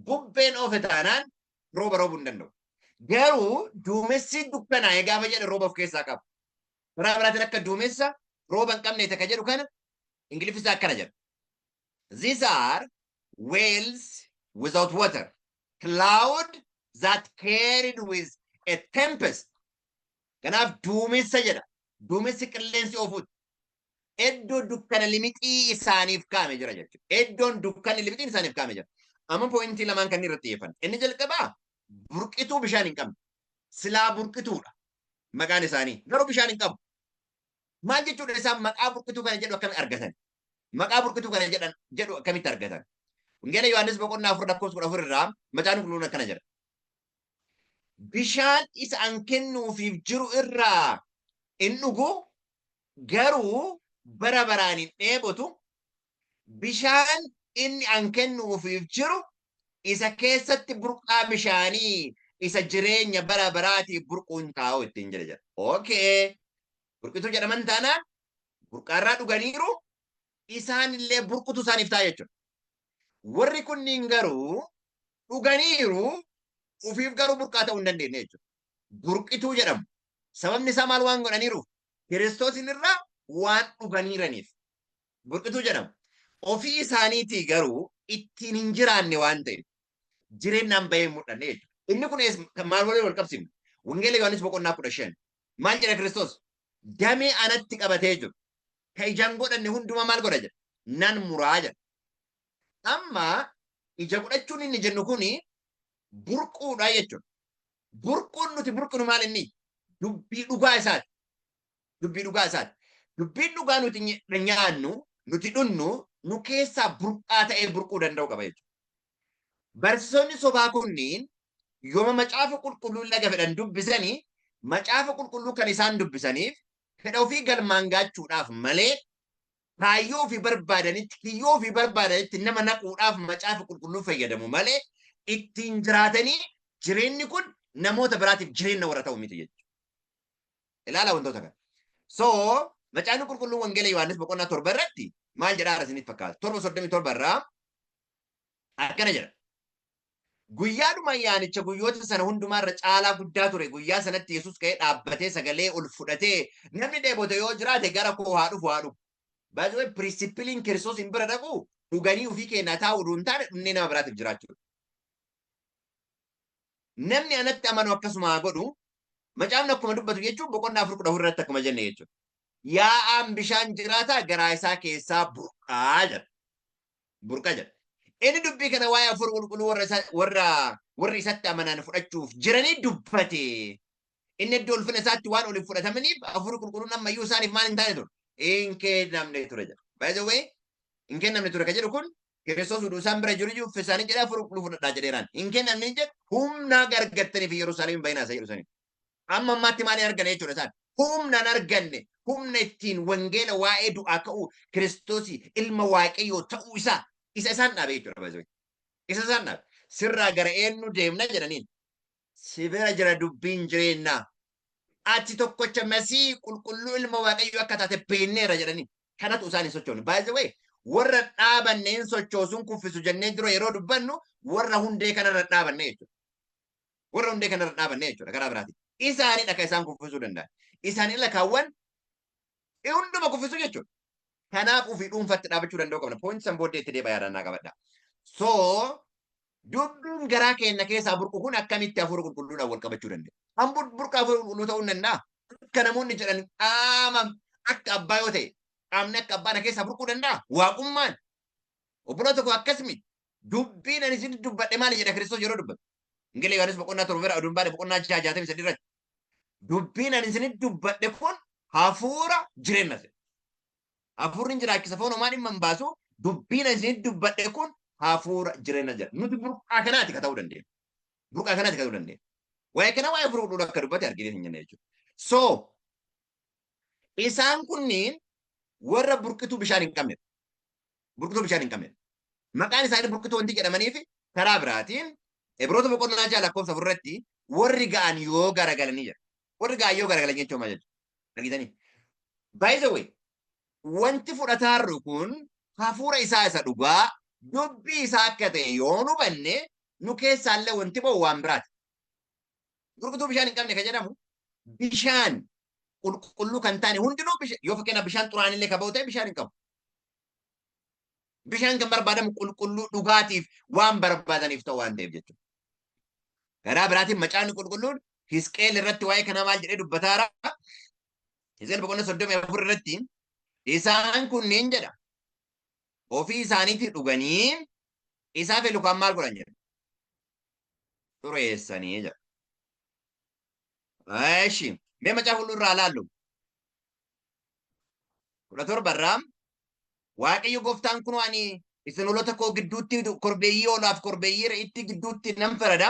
bubbeen oofe taanaan rooba roobuu hin danda'u. Garuu duumessi dukkanaa'ee gaafa jedhe rooba of keessaa qaba. Karaa biraatiin akka duumessa rooba hin qabne ka jedhu kana Ingiliffi isaa akkana jedha. These are wells without water, cloud that carried with a tempest. Kanaaf duumessa jedha. Duumessi qilleensi oofuuti. Iddoo dukkana limixii isaaniif kaa'ame jira jechuudha. Iddoon dukkanni limixiin isaaniif kaa'ame jira. Amma pointii lamaan kan irratti xiyyeeffanna. Inni jalqabaa burqituu bishaan hin qabne. Silaa burqituudha maqaan isaanii. Garuu bishaan hin qabu. Maal jechuudha isaan maqaa burqituu kana jedhu akkamitti argatan? Maqaa burqituu kana jedhan jedhu akkamitti argatan? Wangeela Yohaannis boqonnaa 4 lakkoofsa 14 irraa Macaafni Qulqulluun akkana jedha. Bishaan isa an kennuufiif jiru irraa in dhugu, garuu bara baraan hin dheebotu. Bishaan inni an kennuufiif jiru isa keessatti burqaa bishaanii isa jireenya bara baraatiif burquu hin taa'u ittiin jedhe jedha. Okay. Burqituu jedhaman taanaan burqaarraa dhuganiiru, isaan illee burqutu isaaniif ta'a jechuudha. Warri kunniin garuu dhuganiiru, ofiif garuu burqaa ta'uu hin dandeenye jechuudha. Burqituu jedhamu. Sababni isaa maal waan godhaniiruuf? Kiristoosin irraa waan dhuganiiraniif. Burqituu jedhamu. Ofii isaaniitii garuu ittiin hin jiraanne waan ta'eef jireenyaan bahee hin mul'anne jechuudha. Inni kun maal waliin wal qabsiifna? Wangeela Yohaannis boqonnaa 15. Maal jedha Kiristoos? Damee anatti qabatee jiru ka ijaan godhanne hundumaa maal godha jedha? Nan muraa jedha. Amma ija godhachuun inni jennu kuni burquudha jechuudha. Burquun nuti burqinu maal inni? Dubbii dhugaa isaati. Dubbii dhugaa isaati. Dubbiin dhugaa nuti nyaannu, nuti dhunnu, nu keessaa burqaa ta'ee burquu danda'u qaba jechuudha. Barsiisonni sobaa kunniin yooma Macaafa Qulqulluu laga fedhan dubbisanii, Macaafa Qulqulluu kan isaan dubbisaniif fedha ofii galmaan gaachuudhaaf malee, kaayyoo ofii barbaadanitti, kiyyoo ofii barbaadanitti nama naquudhaaf Macaafa Qulqulluu fayyadamu malee, ittiin jiraatanii jireenyi kun namoota biraatiif jireenya warra ta'u miti jechuudha. Ilaala wantoota kana. So, Macaafni Qulqulluun Wangeela Yohaannis boqonnaa 7 irratti maal jedhaa isinitti fakkaata? 7:37 irraa akkana jedha. Guyyaadhuma ayyaanicha guyyoota sana hundumaa irra caalaa guddaa ture. Guyyaa sanatti Yesuus ka'ee dhaabbatee sagalee ol fudhatee, "Namni dheebote yoo jiraate gara koo haa dhufu, haa dhugu." By the way, principleiin Kiristoos hin bira dhaqu dhuganii ofii keenyaa taa'uu hin taane, dhunnee nama biraatiif jiraachuudha. Namni anatti amanu akkasuma haa godhu. Macaafni akkuma dubbatu jechuun boqonnaa 4:14 irratti akkuma jenne jechuudha. Yaa'aan bishaan jiraataa garaa isaa keessaa burqaa jedha. Burqa jedha. Inni dubbii kana waa'ee Hafuura Qulqulluu warra isa warra warri isatti amanan fudhachuuf jiranii dubbate. Inni iddoo ulfina isaatti waan ol hin fudhataminiif Hafuurri Qulqulluun ammayyuu isaaniif maal hin taane ture? Hin kennamne ture jedha. By the way, hin kennamne ture kan jedhu kun Kiristoos uduu isaan bira jiru iyyuu isaanii jedhee Hafuura Qulqulluu fudhadhaa jedheeraan. Hin kennamne hin jedhu, humna gargattaniif Yerusaalem hin bayinaa isa jedhu saniif. Amma ammaatti maal hin arganne jechuudha isaan? Humna hin arganne. Humna ittiin wangeela waa'ee du'aa ka'uu Kiristoosii ilma Waaqayyoo ta'uu isaa isa isaan dhaabe jechuudha, by the way. Isa isaan dhaabe. Sirraa gara eenyu deemna jedhaniin. Si bira jira dubbiin jireenyaa. Ati tokkocha Masii qulqulluu ilma Waaqayyoo akka taate beekneera jedhaniin. Kanatu isaan hin sochoone. By the way, warra dhaabanne hin sochoosuun kuffisu jennee dura yeroo dubbannu warra hundee kanarra dhaabanne jechuudha. Warra hundee kanarra dhaabanne jechuudha karaa biraatiin. Isaanidha kan isaan kuffisuu danda'an. Isaan ila kaawwan hunduma kuffisuu jechuudha. Kanaaf ofii dhuunfatti dhaabachuu danda'uu qabna. Point san booddee itti deebi'a, yaadannaa qabadha. So, dubbiin garaa keenya keessaa burqu kun akkamitti Hafuura Qulqulluudhaan wal qabachuu danda'a? Han burqa Hafuura Qulqulluu ta'uu hin danda'a? Akka namoonni jedhan qaama akka abbaa yoo ta'e, qaamni akka abbaa na keessaa burquu danda'a? Waaqummaan. Obboloo tokko akkas miti. Dubbiin ani isin dubbadhe maali jedha Kiristoos yeroo dubbatu? Wangeela Yohaannis boqonnaa 7 bira oduun baane boqonnaa 6 63 irratti. Dubbiin ani isin dubbadhe kun hafuura, jireenya jedha. Hafuurri hin jiraachisa, foon homaa dhimma hin baasu. Dubbiin ani isin dubbadhe kun hafuura, jireenya jedha. Nuti burqaa kanaati ka ta'uu dandeenya. Burqaa kanaati ka ta'uu dandeenya. Waa'ee kana waa'ee hafuura qulqulluu akka dubbate arginee hin jenne jechuudha. So isaan kunniin warra burqituu bishaan hin qabnedha. Burqituu bishaan hin qabnedha. Maqaan isaanii burqituu wanti jedhamaniif karaa biraatiin Ibroota boqonnaa 6 lakkoofsa 4 irratti warri ga'an yoo garagalanii jedha. Warri ga'an yoo garagalan jechuun maal jechuudha? Argitanii? By the way, wanti fudhataarru kun hafuura isaa isa dhugaa dubbii isaa akka ta'e yoo nu hubanne nu keessaallee wanti ba'u waan biraati. Burqituu bishaan hin qabne kan jedhamu bishaan qulqulluu kan taane hundinuu yoo fakkeenyaaf bishaan xuraa'aan illee kan ba'u ta'e bishaan hin qabu. Bishaan kan barbaadamu qulqulluu dhugaatiif waan barbaadaniif ta'u waan ta'eef jechuudha. Karaa biraatiin macaafni qulqulluun Hisqeel irratti waa'ee kanaa maal jedhee dubbataara? Hisqeel boqonnaa 34 irratti isaan kunneen jedha. Ofii isaaniitii dhuganii isaaf lukaan maal godhan jedha. Xureessanii jedha. Eeshi mee macaafa qulqulluu irraa ilaallu. 17 irraa Waaqayyo gooftaan kunoo ani isin hoolota koo gidduutti korbeeyyii hoolaaf korbeeyyii re'itti gidduutti nan farada.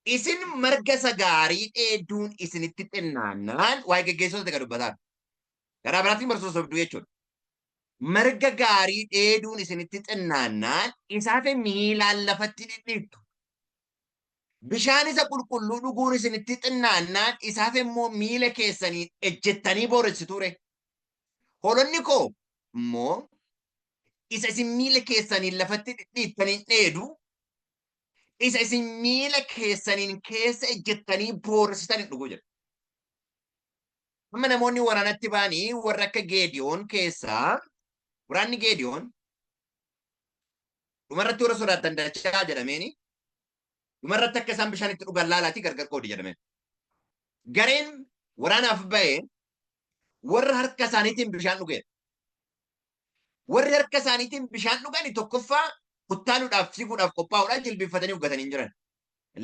Isin marga isa gaarii dheeduun isinitti xinnaannaan waa'ee geggeessitoota kan dubbataan. Karaa biraatiin barsiisota sobduu jechuudha. Marga gaarii dheeduun isinitti xinnaannaan isaaf miilaan lafatti dhidhiittu. Bishaan isa qulqulluu dhuguun isinitti xinnaannaan isaaf immoo miila keessaniin ejjettanii booressitu ree. Hoolonni koo immoo isa isin miila keessaniin lafatti dhidhiittaniin dheedu, isa isin miila keessaniin keessa ejjettanii booressitan hin dhugu jedha. Amma namoonni waraanatti ba'anii warra akka Geediyoon keessaa waraanni Geediyoon dhumarratti warra sodaattan dachaa jedhameeni dhumarratti akka isaan bishaan itti dhugan laalaatii gargar qoodi jedhameen. Gareen waraanaaf ba'e warra harka isaaniitiin bishaan dhugeedha. Warri harka isaaniitiin bishaan dhugani tokkoffaa uttaaluudhaaf fiiguudhaaf qophaa'uudhaan jilbiiffatanii uggatanii hin jiran.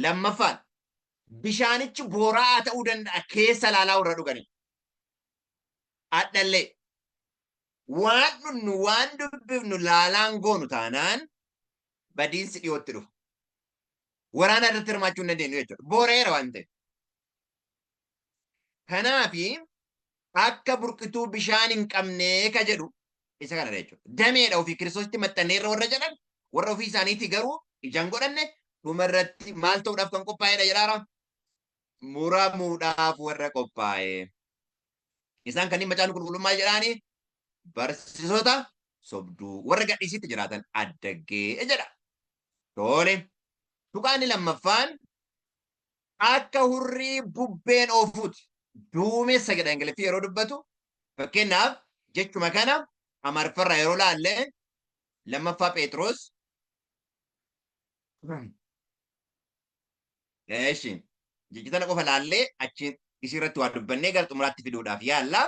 Lammaffaan bishaanichi booraa'aa ta'uu danda'a keessa laalaa warra dhuganii. Adhallee waan dhugnu waan dubbifnu laalaan goonu taanaan badiinsi dhiyootti dhufa. Waraana irratti hirmaachuu hin dandeenyu jechuudha. Boora'eera waan ta'eef. Kanaafi akka burqituu bishaan hin qabnee ka jedhu isa kana jechuudha. Dameedha ofii Kiristoositti maxxanneerra warra jedhan warra ofii isaaniitii garuu ijaan godhanne dhumarratti maal ta'uudhaaf kan qophaa'edha jedhaara. Muramuudhaaf warra qophaa'e. Isaan kanneen macaafni qulqulluun maal jedhaani? Barsiisota sobduu warra gadhiisitti jiraatan addaggee jedha. Tole. Tuqaanni lammaffaan akka hurrii bubbeen oofuuti. Duumessa jedha Ingiliffii yeroo dubbatu. Fakkeenyaaf jechuma kana Amaariffarraa yeroo laalle lammaffaa Phexros Eeshi jecha tana qofa laallee achiin isii irratti waa dubbannee gara xumuraatti fiduudhaaf yaalla.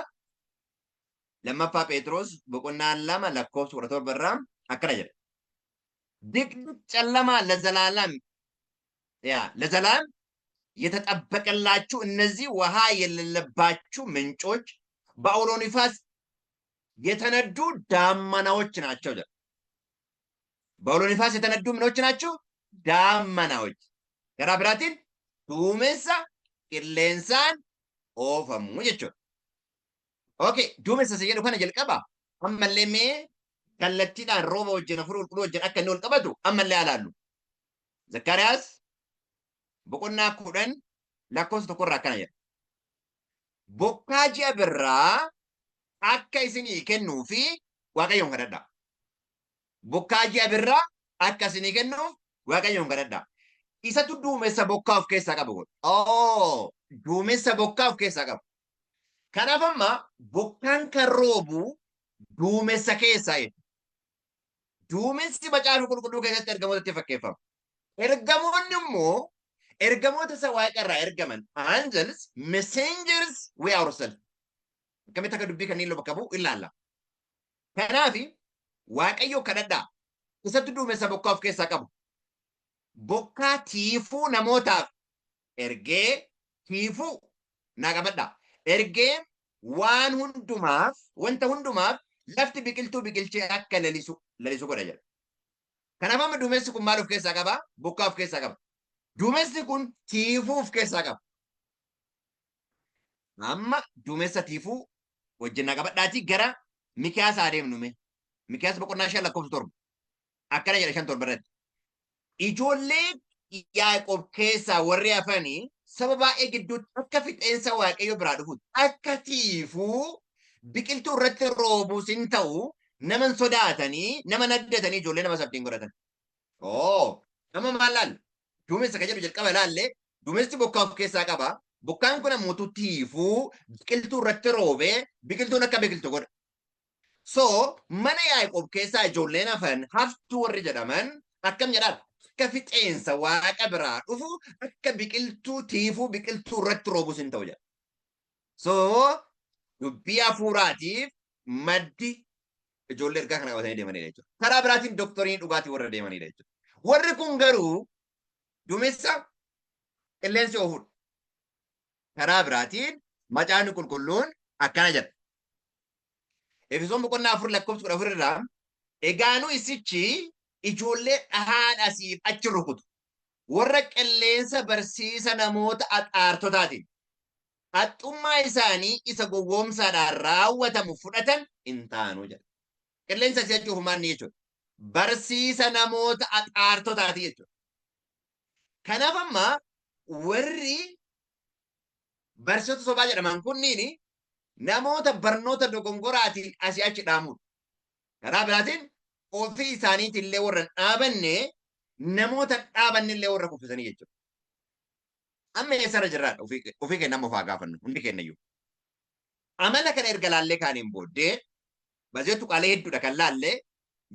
Lammaffaa Phexros boqonnaa 2 lakkoofsa 17 irraa akkana jedha. ድቅድቅ ጨለማ ለዘላለም ያ ለዘላለም የተጠበቀላችሁ እነዚህ ውሃ የሌለባችሁ ምንጮች በአውሎ ንፋስ የተነዱ ዳመናዎች ናቸው። በአውሎ ንፋስ የተነዱ ምኖች ናቸው? ዳመናዎች። Karaa biraatiin duumessa qilleensaan oofamu jechuudha. Okay, duumessa isa jedhu kana jalqaba ammallee mee kallattiidhaan rooba wajjin hafuura qulqulluu wajjin akka inni wal qabatu ammallee haa laallu. Zakkaariyaas boqonnaa 10 lakkoofsa tokkorraa akkana jedha. Bokkaa ji'a birraa akka isinii kennuu fi Waaqayyoon kadhadhaa. Bokkaa ji'a birraa akka isinii kennuuf Waaqayyoon kadhadhaa. Isatu duumessa bokkaa of keessaa qabu godha. Oo, duumessa bokkaa of keessaa qabu. Kanaaf amma bokkaan kan roobu duumessa keessaa jechuudha. Duumessi macaafa qulqulluu keessatti ergamootatti fakkeeffama. Ergamoonni immoo ergamoota isa waaqa irraa ergaman angels, messengers we ourselves. Akkamitti akka dubbii kanneen bakka bu'u ilaalla. Kanaaf Waaqayyo kadhadhaa. Isatti duumessa bokkaa of keessaa qabu. Bokkaa tiifuu namootaaf ergee tiifuu naa qabadhaa. Ergee waan hundumaaf wanta hundumaaf lafti biqiltuu biqilchee akka lalisu lalisu godha jedha. Kanaaf amma duumessi kun maal of keessaa qaba? Bokkaa of keessaa qaba. Duumessi kun tiifuu of keessaa qaba. Amma duumessa tiifuu wajjin na qabadhaatii gara Mikiyaas haa deemnu mee. Mikiyaas boqonnaa 5 lakkoofsa 7. Akkana jedha 5 7 irratti. Ijoollee Yaaqoob keessaa warri hafanii saba baay'ee gidduutti akka fixeensa Waaqayyo biraa dhufuutti akka tiifuu biqiltuu irratti roobuus hin ta'u nama hin sodaatanii nama hin addatanii ijoollee nama sabdiin godhatan. Oo, amma maal laalla? Duumessa kan jedhu jalqaba laalle duumessi bokkaa of keessaa qaba. Bokkaan kun ammoo tiifuu biqiltuu irratti roobee biqiltuun akka biqiltu godha. So mana Yaaqoob keessaa ijoolleen hafan haftuu warri jedhaman akkam jedhaan akka fixeensa waaqa biraa dhufu akka biqiltuu tiifuu biqiltuu irratti roobus hin ta'u jedha. So dubbii hafuuraatiif maddi ijoollee ergaa kana qabatanii deemanidha jechuudha. Karaa biraatiin doktoriin dhugaatii warra deemanidha jechuudha. Warri kun garuu duumessa qilleensi oofudha. Karaa biraatiin macaafni qulqulluun akkana jedha. Efesoon boqonnaa 4 lakkoofsa 14 irraa egaa nu isichi ijoollee dhahaan asiif achi rukutu warra qilleensa barsiisa namoota axaartotaatiin haxxummaa isaanii isa gowwoomsaadhaan raawwatamu fudhatan hin taanu jedha. Qilleensa asii achi ofumaan ni jechuudha. Barsiisa namoota axaartotaati jechuudha. Kanaaf amma warri barsiisota sobaa jedhaman kunniin namoota barnoota dogongoraatiin asii achi dhaamuudha. Karaa biraatiin ofii isaaniitiin illee warra hin dhaabanne namoota hin dhaabanne illee warra kuffisanii jechuudha. Amma eessarra jirraadha ofii keenya amma of haa gaafannu hundi keenya iyyuu. Amala kana erga laallee kaaniin booddee bazee tuqaalee hedduudha kan laallee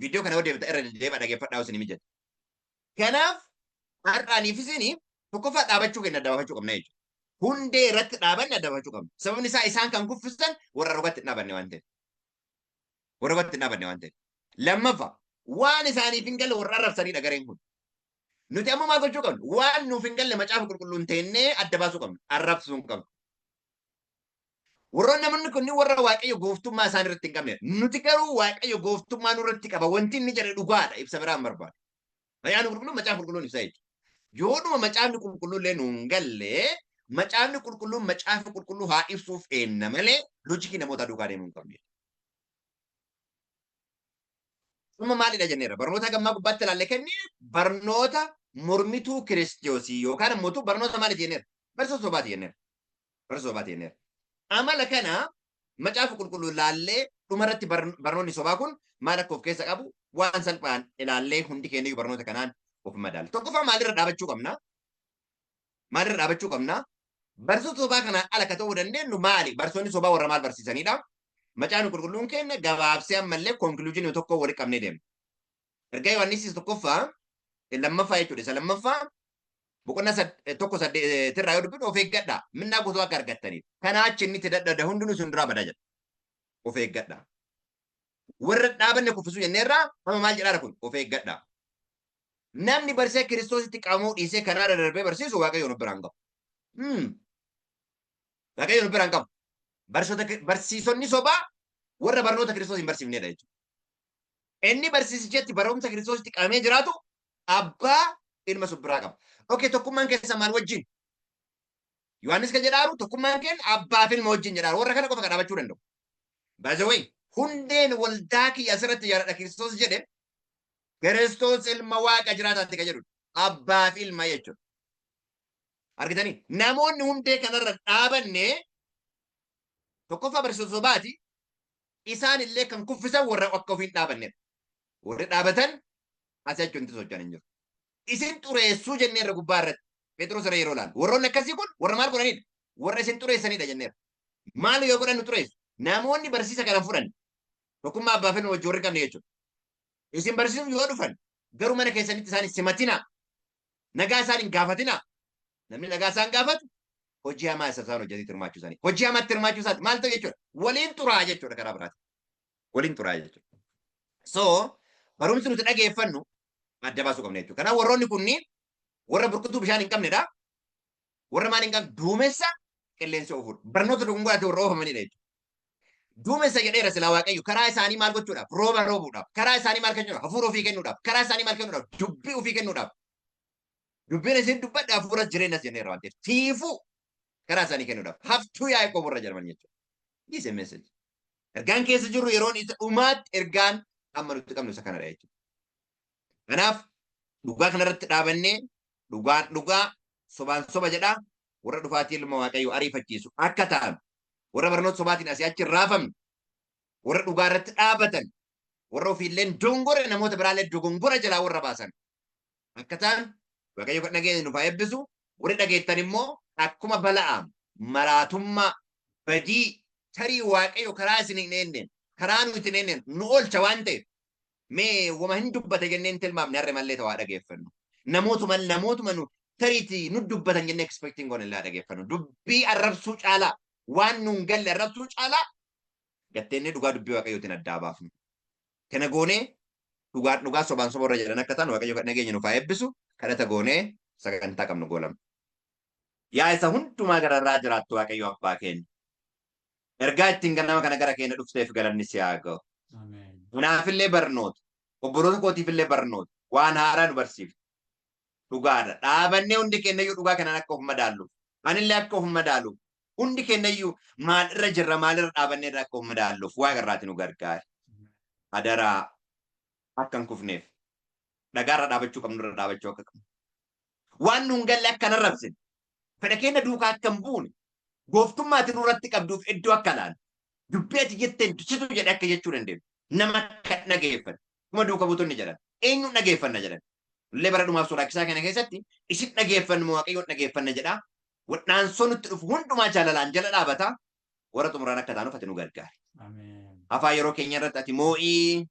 viidiyoo kana yoo deebita irra deddeebi'a dhageeffadhaa isin mijata. Kanaaf har'aaniif isin tokkoffaa dhaabachuu keenya adda baafachuu qabna jechuudha. Hundee irratti dhaabanne adda baafachuu qabna. Sababni isaa isaan kan kuffisan warra rogatti hin dhaabanne waan ta'eef. Warra rogatti hin dhaabanne waan ta'eef. Lammaffaa waan isaaniif hin galle warra arrabsanidha gareen kun. Nuti ammoo maal gochuu qabna? Waan nuuf hin galle macaafa qulqulluun teennee adda baasuu qabna. Arrabsuu hin qabnu. Warroonni namoonni kunniin warra Waaqayyo gooftummaa isaan irratti hin qabne. Nuti garuu Waaqayyo gooftummaa nurratti qaba. Wanti inni jedhe dhugaadha. Ibsa biraa hin barbaadu. Macaafni qulqulluun macaafa qulqulluun ibsa jechuudha. Yoodhuma macaafni qulqulluu illee nuun galle macaafni qulqulluun macaafa qulqulluu haa ibsuuf eenna malee loojikii namootaa duukaa deemuu hin qabnu. Amma maalidha jenneerra? Barnoota gammaa gubbaatti ilaalle kenni barnoota mormituu kiristiyoosii yookaan immoo barnoota maaliiti jenneerra? Barsiisa sobaati jenneerra. Barsiisa sobaati jenneerra. Amala kana macaafa qulqulluu ilaallee dhumarratti barnoonni sobaa kun maal akka of keessa qabu waan salphaan ilaallee hundi keenya iyyuu barnoota kanaan of madaala. Tokkoffaa maalirra dhaabachuu qabna? Maalirra dhaabachuu qabna? Barsiisota sobaa kanaan ala akka ta'uu dandeenyu maali? Barsiisonni sobaa warra maal barsiisanidha? Macaafni qulqulluun keenya gabaabsee ammallee konkluuzinii tokko walitti qabnee deemna. Ergaa Yohaannis isa tokkoffaa lammaffaa jechuudha. Isa lammaffaa boqonnaa tokko saddeetirraa yoo dubbifnu of eeggadhaa. Minnaa guutuu akka argattaniif. Kanaa achi inni itti dadhabda hundinuu isin duraa badaa jedha. Of eeggadhaa. Warra dhaabanne kuffisuu jenneerraa amma maal jedhaara kun of eeggadhaa. Namni barsiisa Kiristoositti qabamuu dhiisee karaarra darbee barsiisu Waaqayyoon of biraan qabu. Waaqayyoon of biraan qabu. Barsiisonni sobaa warra barnoota Kiristoos hin barsiifnedha jechuudha. Inni barsiisichatti barumsa Kiristoositti qabamee jiraatu abbaa ilma sun biraa qaba. Okey, tokkummaan keessa maal wajjin? Yohaannis kan jedhaaru tokkummaan keenya abbaa fi ilma wajjin jedhaaru. Warra kana qofa kan dhaabachuu danda'u. By the way, hundeen waldaa kiyya asirratti ijaaradha Kiristoos jedhe Kiristoos ilma Waaqa jiraataatti kan jedhudha. Abbaa fi ilma jechuudha. Argitanii? Namoonni hundee kanarra dhaabanne tokkoffaa barsiisota sobaati. Isaan illee kan kuffisan warra akka ofiin dhaabannedha. Warri dhaabatan asii achi wanti socho'an hin jiru. Isin xureessuu jenneerra gubbaa irratti. Phexros irra yeroo ilaalu. Warroonni akkasii kun warra maal godhanidha? Warra isin xureessanidha jenneerra. Maal yoo godhan nu xureessu? Namoonni barsiisa kana fudhan tokkummaa abbaa fi ilma wajjin warri qabne jechuudha. Isin barsiisuuf yoo dhufan garuu mana keessanitti isaan hin simatinaa. Nagaa isaan hin gaafatinaa. Namni nagaa isaan gaafatu hojii hamaa isa isaan hojjetetti hirmaachuu isaanii. Hojii hamaatti hirmaachuu isaati maal ta'u jechuudha? Waliin xuraa jechuudha karaa biraatiin. Waliin xuraa jechuudha. So barumsi nuti dhageeffannu adda baasuu qabna jechuudha. Kanaaf warroonni kunniin warra burkutuu bishaan hin qabnedha. Warra maal hin qabne duumessa qilleensi oofudha. Barnoota dogongoraatti warra oofamanidha jechuudha. Duumessa jedheera silaa Waaqayyo karaa isaanii maal gochuudhaaf? Rooba roobuudhaaf. Karaa isaanii maal kennuudhaaf? Hafuura ofii kennuudhaaf. Karaa isaanii maal kennuudhaaf? Dubbii ofii kennuudhaaf. Dubbiin isin dubbadhe hafuuras jireenyas jenneerra waan ta'eef tiifuu karaa isaanii kennuudhaaf haftuu Yaaqoob warra jedhaman jechuudha. This is a message. Ergaan keessa jirru yeroon isa dhumaatti ergaan amma nutti qabnu isa kanadha jechuudha. Kanaaf dhugaa kanarratti dhaabannee dhugaan dhugaa sobaan soba jedhaa warra dhufaatii ilma Waaqayyoo ariifachiisu akka ta'an, warra barnoota sobaatiin asii achi hin raafamne, warra dhugaa irratti dhaabatan, warra ofiillee dogongora namoota biraallee dogongora jalaa warra baasan akka ta'an Waaqayyo kan dhageenye nuuf haa eebbisu. Warri dhageettan immoo akkuma Bala'aam maraatummaa badii tarii Waaqayyo karaa isin hin eenneen, karaa nuti hin eenneen nu oolcha waan ta'eef mee wama hin dubbate jennee hin tilmaamne harre mallee ta'u haa dhageeffannu. Namootuma nu tariitii nu dubbatan jennee expecting goone illee haa dhageeffannu. Dubbii arrabsuu caalaa, waan nuun galle arrabsuu caalaa gatteennee dhugaa dubbii Waaqayyootiin addaa baafnu. Kana goonee dhugaan dhugaa sobaan soba warra jedhan akka ta'an Waaqayyo kan dhageenya nuuf haa eebbisu. Kadhata goonee sagantaa qabnu goolamna. Yaa isa hundumaa gararraa jiraattu Waaqayyo abbaa keenya. Ergaa ittiin ganama kana gara keenya dhufteef galanni si haa ga'u. Ameen. Anaafillee barnoota, obboloota kootiifillee barnoota, waan haaraa nu barsiifte. Dhugaadha. Dhaabannee hundi keenyayyuu dhugaa kanaan akka of madaalluuf. Anillee akka of madaaluuf. Hundi keenyayyuu maalirra jirra, maalirra dhaabannee irra akka of madaalluuf Waaqa irraati nu gargaari. Adaraa akka hin kufneef dhagaarra dhaabachuu qabnu irra dhaabachuu akka qabnu. Waan nuun galle akka hin arrabsine, fedha keenya duukaa akka hin buune, gooftummaa ati nurratti qabduuf iddoo akka laannu, dubbii ati jetteen situ jedhe akka jechuu dandeenyu, nama akka dhageeffannu. Akkuma duuka buutonni jedhan, eenyuun dhageeffanna jedhan. Illee bara dhumaaf sodaachisaa kana keessatti isin dhageeffannu moo Waaqayyoon dhageeffanna jedha. Wadhaansoo nutti dhufu hundumaa jaalalaan jala dhaabata. Warra xumuraan akka taanuuf ati nu gargaari. Ameen. Hafaa yeroo keenya irratti ati moo'ii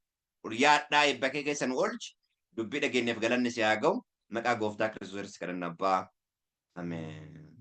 yaadhaa eebba kee keessa nu oolchi. Dubbii dhageenyeef galanni si haa ga'u. Maqaa gooftaa Kiristoos kadhanna abbaa. Ameen.